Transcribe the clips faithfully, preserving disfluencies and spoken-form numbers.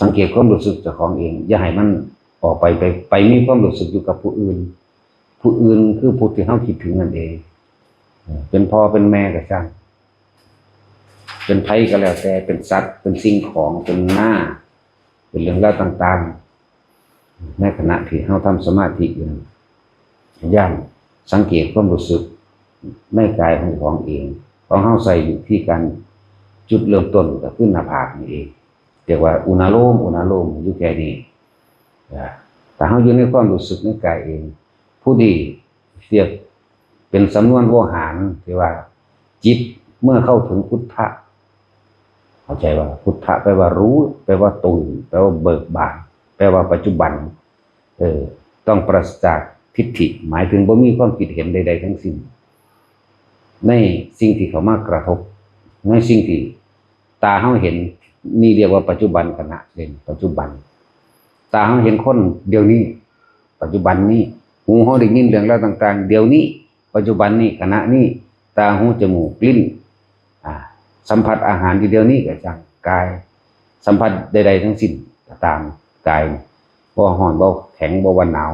สังเกตความรู้สึกเจ้าของเอง อย่าให้มันออกไปไปไปมีความรู้สึกอยู่กับผู้อื่น ผู้อื่นคือผู้ที่เราคิดถึงนั่นเอง เออเป็นพ่อเป็นแม่ก็ช่าง เป็นไผก็แล้วแต่ เป็นสัตว์ เป็นสิ่งของ เป็นหน้า เป็นเรื่องราวต่างๆ ในขณะที่เราทำสมาธิอยู่นั้น ย่างสังเกตความรู้สึกในกายของของเอง ของเฮาใส่อยู่ที่การจุดเริ่มต้นก็คือหน้าผากนี่เอง เรียกว่าอุณาโลม อุณาโลมอยู่แค่นี้ อ่า แต่เฮาอยู่ในความรู้สึกในกายเอง ผู้ดีเรียกเป็นสำนวนโวหารที่ว่า จิตเมื่อเข้าถึงพุทธะ เข้าใจว่าพุทธะแปลว่ารู้ แปลว่าตื่น แปลว่าเบิกบาน แปลว่าปัจจุบัน เออ ต้องปราศจากทิฏฐิ หมายถึงบ่มีความคิดเห็นใดๆทั้งสิ้น ในสิ่งที่เข้ามากระทบ ในสิ่งที่ตาเฮาเห็น นี่เรียกว่าปัจจุบันขณะ เป็นปัจจุบัน ตาเฮาเห็นคนเดี๋ยวนี้ ปัจจุบันนี้ หูเฮาได้ยินเรื่องราวต่างๆ เดี๋ยวนี้ ปัจจุบันนี้ ขณะนี้ ตา หู จมูก ลิ้น อ่า สัมผัสอาหารที่เดี๋ยวนี้ก็ช่าง กาย สัมผัสใดๆทั้งสิ้นก็ตาม กาย บ่ฮ้อน บ่แข็ง บ่ว่าหนาว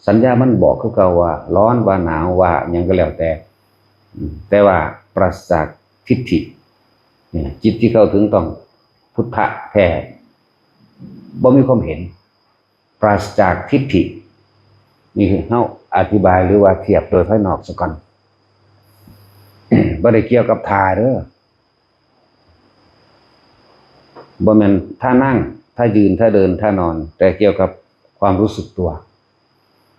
สัญญามันบอกคือเก่าว่าร้อน ว่าหนาว ว่าหยังก็แล้วแต่ อืม แต่ว่าปราศจากทิฏฐิ เนี่ย จิตที่เข้าถึงต้องพุทธะแท้ บ่มีความเห็น ปราศจากทิฏฐิ นี่คือเฮาอธิบายหรือว่าเทียบโดยภายนอกซะก่อน บ่ได้เกี่ยวกับท่าเด้อ บ่แม่นท่านั่ง ท่ายืน ท่าเดิน ท่านอน แต่เกี่ยวกับความรู้สึกตัว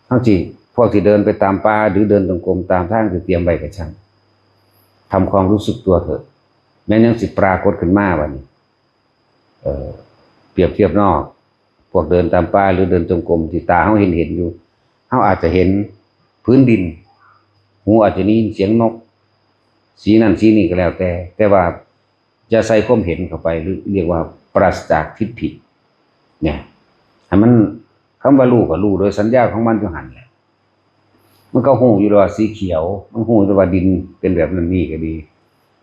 เฮาสิ พวกที่เดินไปตามป่า หรือเดินจงกรมตามทางที่เตรียมไว้ก็ช่าง ทำความรู้สึกตัวเถอะ แม้นยังสิปรากฏขึ้นมาบัดนี้ เอ่อ เปรียบเทียบเนาะ พวกเดินตามป่าหรือเดินจงกรมที่ตาเฮาเห็นเห็นอยู่ เฮาอาจจะเห็นพื้นดิน หูอาจจะได้ยินเสียงนก สีนั่นสีนี่ก็แล้วแต่ แต่ว่าอย่าใส่ความเห็นเข้าไป หรือเรียกว่าปราศจากทิฏฐิ เนี่ย ให้มัน คำว่ารู้ก็รู้โดยสัญญาของมันอยู่หั่นแหละ มันก็ฮู้อยู่แล้วว่าสีเขียว มันฮู้อยู่แล้วว่าดินเป็นแบบนั้นนี่ก็ดี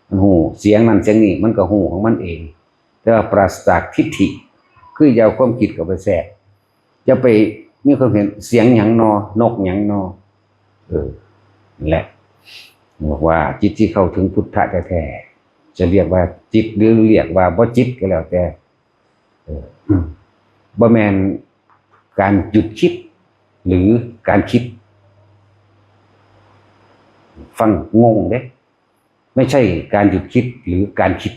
มันฮู้เสียงนั่นเสียงนี่ มันก็ฮู้ของมันเอง แต่ว่าปราศจากทิฏฐิ คืออย่าเอาความคิดเข้าไปแทรก อย่าไปมีความเห็นเสียงหยังนอ นกหยังนอ เออ นั่นแหละ บอกว่าจิตที่เข้าถึงพุทธะแท้ๆ จะเรียกว่าจิตหรือเรียกว่าบ่จิตก็แล้วแต่ เออ บ่แม่นการหยุดคิด หรือการคิด ฟังงงเด้ ไม่ใช่การหยุดคิดหรือการคิด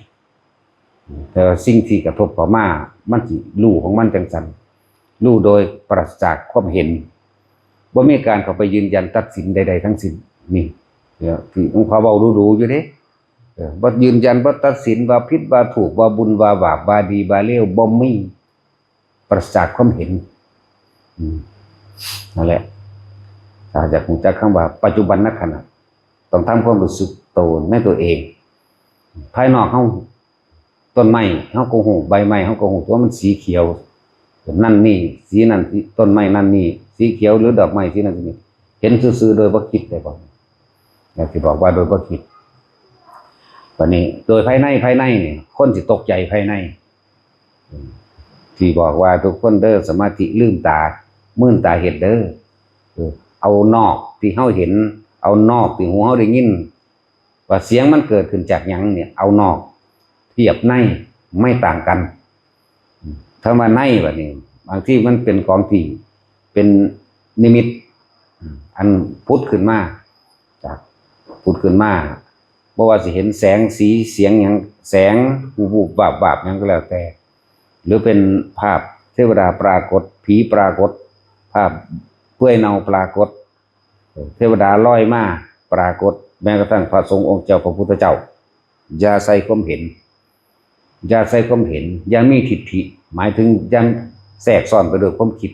แต่ว่าสิ่งที่กระทบเข้ามา มันสิรู้ของมันจังซั่น รู้โดยปราศจากความเห็น บ่มีการเข้าไปยืนยันตัดสินใดๆทั้งสิ้น นี่ เนี่ย ที่หลวงพ่อเว้าดูๆอยู่เด้ เออ บ่ยืนยัน บ่ตัดสินว่าผิดว่าถูก ว่าบุญว่าบาป ว่าดีว่าเลว บ่มี ปราศจากความเห็น อืม นั่นแหละ ถ้าอยากรู้จักคำว่าปัจจุบันขณะ ต้องทำความรู้สึกโตในตัวเอง ภายนอกเฮา ต้นไม้เฮาก็ฮู้ ใบไม้เฮาก็ฮู้ ตัวมันสีเขียว นั่นนี่ สีนั่น สี ต้นไม้นั่นนี่ สีเขียว หรือดอกไม้สีนั่นสีนี่ เห็นซื่อๆโดยบ่คิดได้บ่ อยากสิบอกว่าโดยบ่คิด บัดนี้ โดยภายใน ภายในนี่ คนสิตกใจภายใน ที่บอกว่าทุกคนเด้อ สมาธิลืมตา มื่นตาเฮ็ดเด้อ เออ เอานอกที่เฮาเห็น เอานอกที่หูเฮาได้ยิน ว่าเสียงมันเกิดขึ้นจากหยังเนี่ย เอานอกเทียบในไม่ต่างกัน คำว่าในบัดนี้ บางทีมันเป็นของที่เป็นนิมิต อันผุดขึ้นมา จากผุดขึ้นมา บ่ว่าสิเห็นแสงสีเสียงหยัง แสง วูบๆ วาบๆ หยังก็แล้วแต่ หรือเป็นภาพเทวดาปรากฏ ผีปรากฏ ภาพเปื่อยเน่าปรากฏ เทวดาลอยมาปรากฏ แม้กระทั่งพระสงฆ์องค์เจ้า พระพุทธเจ้า อย่าใส่ความเห็น อย่าใส่ความเห็น อย่ามีทิฏฐิ หมายถึงยังแทรกซ้อนไปด้วยความคิด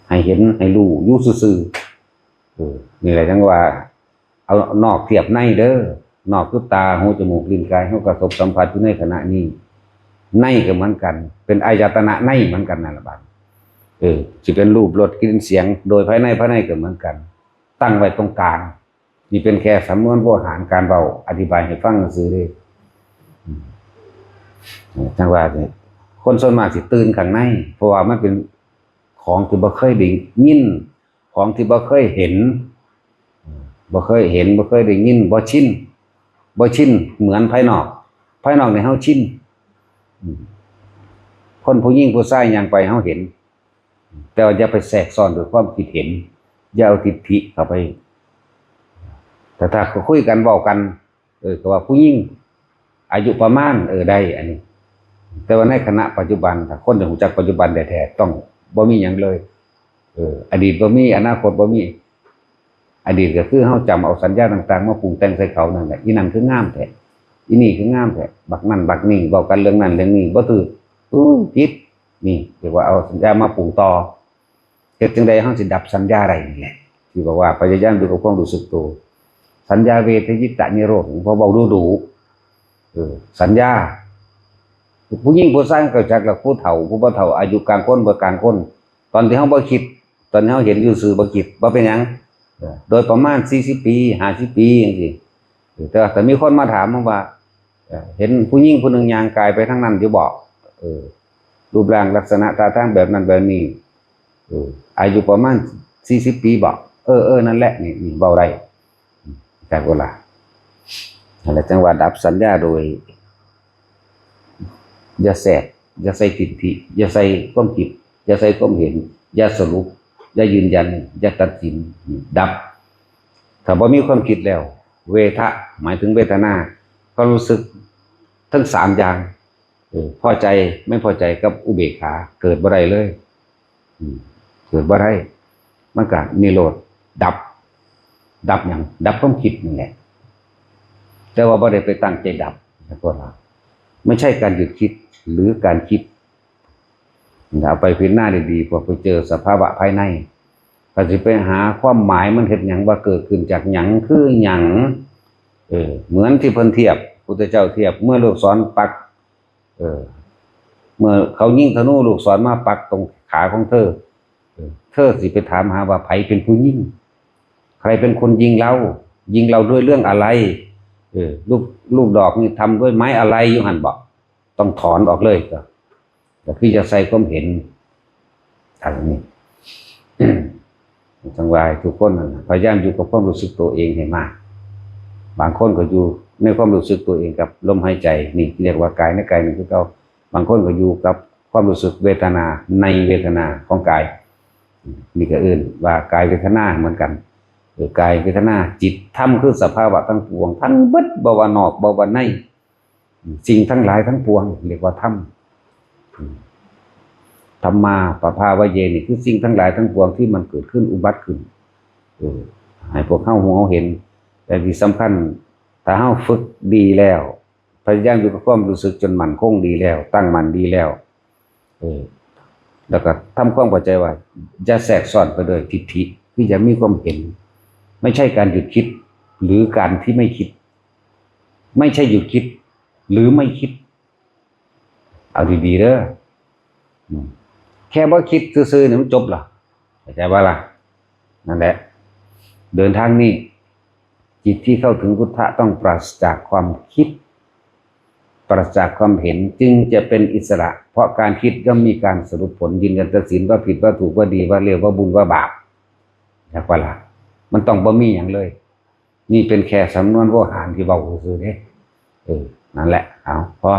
ให้เห็น ให้รู้อยู่ซื่อๆ เออ นี่แหละจั่งว่า เอานอกเทียบในเด้อ นอกคือตา หู จมูก ลิ้น กาย เฮากระทบสัมผัสอยู่ในขณะนี้ ในก็เหมือนกัน เป็นอายตนะในเหมือนกันนั่นล่ะบัด เออ สิเป็นรูป รส กลิ่น เสียง โดยภายใน ภายในก็เหมือนกัน ตั้งไว้ตรงกลาง นี่เป็นแค่สำนวนโวหารการเว้า อธิบายให้ฟังซื่อเด้ อืม จั่งว่าเนี่ย ค คนส่วนมากสิตื่นข้างใน เพราะว่ามันเป็นของที่บ่เคยได้ยิน ของที่บ่เคยเห็น บ่เคยเห็น บ่เคยได้ยิน บ่ชิน บ่ชินเหมือนภายนอก ภายนอกนี่เฮาชิน อืม คนผู้หญิงผู้ชายย่างไปเฮาเห็น แต่ว่าอย่าไปแทรกซ้อนด้วยความคิดเห็น อย่าเอาทิฏฐิเข้าไป แต่ถ้าเขาคุยกันเว้ากัน เออ ก็ว่าผู้หญิงอายุประมาณ เออ ได้ อันนี้ แต่ว่าในขณะปัจจุบัน ถ้าคนที่รู้จักปัจจุบันแท้ๆ ต้องบ่มีหยังเลย เออ อดีตบ่มี อนาคตบ่มี อดีตก็คือเฮาจำเอาสัญญาต่างๆ มาปรุงแต่งใส่เขานั่นแหละ อีนั่นคืองามแท้ อีนี่คืองามแท้ บักนั่นบักนี่ เว้ากันเรื่องนั้นเรื่องนี้ บ่ถืก อู้ ผิด นี่ เรียกว่าเอาสัญญามาปรุงต่อ เฮ็ดจั่งใดเฮาสิดับสัญญาได้นี่แหละ ที่บอกว่าพยายามอยู่กับความรู้สึกตัว สัญญาเวทยิตะนิโรธ พอเว้าดูๆ เออ สัญญา ผู้หญิงผู้ชายก็จักละ ผู้เฒ่า ผู้บ่เฒ่า อายุกลางคน บ่กลางคน ตอนที่เฮาบ่คิด ตอนที่เฮาเห็นอยู่ซื่อบ่คิด บ่เป็นหยัง เออ โดยประมาณ สี่สิบ ปี ห้าสิบ ปี จังซี่ เออ แต่ว่าถ้ามีคนมาถามว่า เออ เห็นผู้หญิงผู้หนึ่งย่างกายไปทางนั้นอยู่บ่ เออ รูปร่างลักษณะท่าทางแบบนั้นแบบนี้ เออ อายุประมาณ สี่สิบ ปีบ่ เออ เออ นั่นแหละ นี่ นี่ เว้าได้ แต่เวลา นั่นแหละจั่งว่าดับสัญญาโดย อย่าแทรก อย่าใส่ทิฏฐิ อย่าใส่ความคิด อย่าใส่ความเห็น อย่าสรุป อย่ายืนยัน อย่าตัดสิน ดับ ถ้าบ่มีความคิดแล้ว เวทะ หมายถึงเวทนา ความรู้สึกทั้งสามอย่าง เออ พอใจ ไม่พอใจกับอุเบกขา เกิดบ่ได้เลย อืม เกิดบ่ได้ มันก็นิโรธ ดับ ดับหยัง ดับความคิดนั่นแหละ แต่ว่าบ่ได้ไปตั้งใจดับ ขอโทษนะ ไม่ใช่การหยุดคิด หรือการคิด เอาไปพิจารณาดีๆ พอไปเจอสภาวะภายใน ก็สิไปหาความหมายมันเฮ็ดหยัง ว่าเกิดขึ้นจากหยัง คือหยัง เออ เหมือนที่เพิ่นเทียบ พุทธเจ้าเทียบ เมื่อลูกศรปัก เออ เมื่อเขายิงธนูลูกศรมาปักตรงขาของเธอ เออ เธอสิไปถามหาว่าไผเป็นผู้ยิง ใครเป็นคนยิงเรา ยิงเราด้วยเรื่องอะไร เออ ลูก ลูกดอกนี่ทำด้วยไม้อะไร อยู่หั่นบ่ ต้องถอนออกเลย ก็ ก็คืออย่าใส่ความเห็น อันนี้ จั่งว่าให้ทุกคนนั่นน่ะ พยายามอยู่กับความรู้สึกตัวเองให้มาก บางคนก็อยู่ในความรู้สึกตัวเองกับลมหายใจ นี่เรียกว่ากายในกายนี่คือเก่า บางคนก็อยู่กับความรู้สึกเวทนาในเวทนาของกาย นี่ก็เอิ้นว่ากายเวทนาเหมือนกัน เออ กายเวทนา จิต ธรรม คือสภาวะทั้งปวง ทั้งเบิด บ่ว่านอก บ่ว่าใน สิ่งทั้งหลายทั้งปวง เรียกว่าธรรม ธรรมาปภาวะเย นี่คือสิ่งทั้งหลายทั้งปวงที่มันเกิดขึ้นอุบัติขึ้น เออ ให้พวกเฮาฮู้เฮาเห็น แต่ที่สำคัญ ถ้าเฮาฝึกดีแล้ว พยายามอยู่กับความรู้สึกจนมั่นคงดีแล้ว ตั้งมั่นดีแล้ว เออ แล้วก็ทำความเข้าใจว่า อย่าแทรกซ้อนไปด้วยทิฏฐิ คืออย่ามีความเห็น ไม่ใช่การหยุดคิด หรือการที่ไม่คิด ไม่ใช่หยุดคิด หรือไม่คิด เอาดีๆ เด้อ อืม แค่บ่คิดซื่อๆ เนี่ยมันจบละ เข้าใจบ่ล่ะ นั่นแหละ เดินทางนี้ จิตที่เข้าถึงพุทธะต้องปราศจากความคิด ปราศจากความเห็น จึงจะเป็นอิสระ เพราะการคิดย่อมมีการสรุปผล ยืนยันตัดสินว่าผิดว่าถูกว่าดีว่าเลวว่าบุญว่าบาป จักว่าล่ะ มันต้องบ่มีหยังเลย นี่เป็นแค่สำนวนโวหารที่เว้าซื่อๆ เด้ เออ นั่นแหละ เอา พอ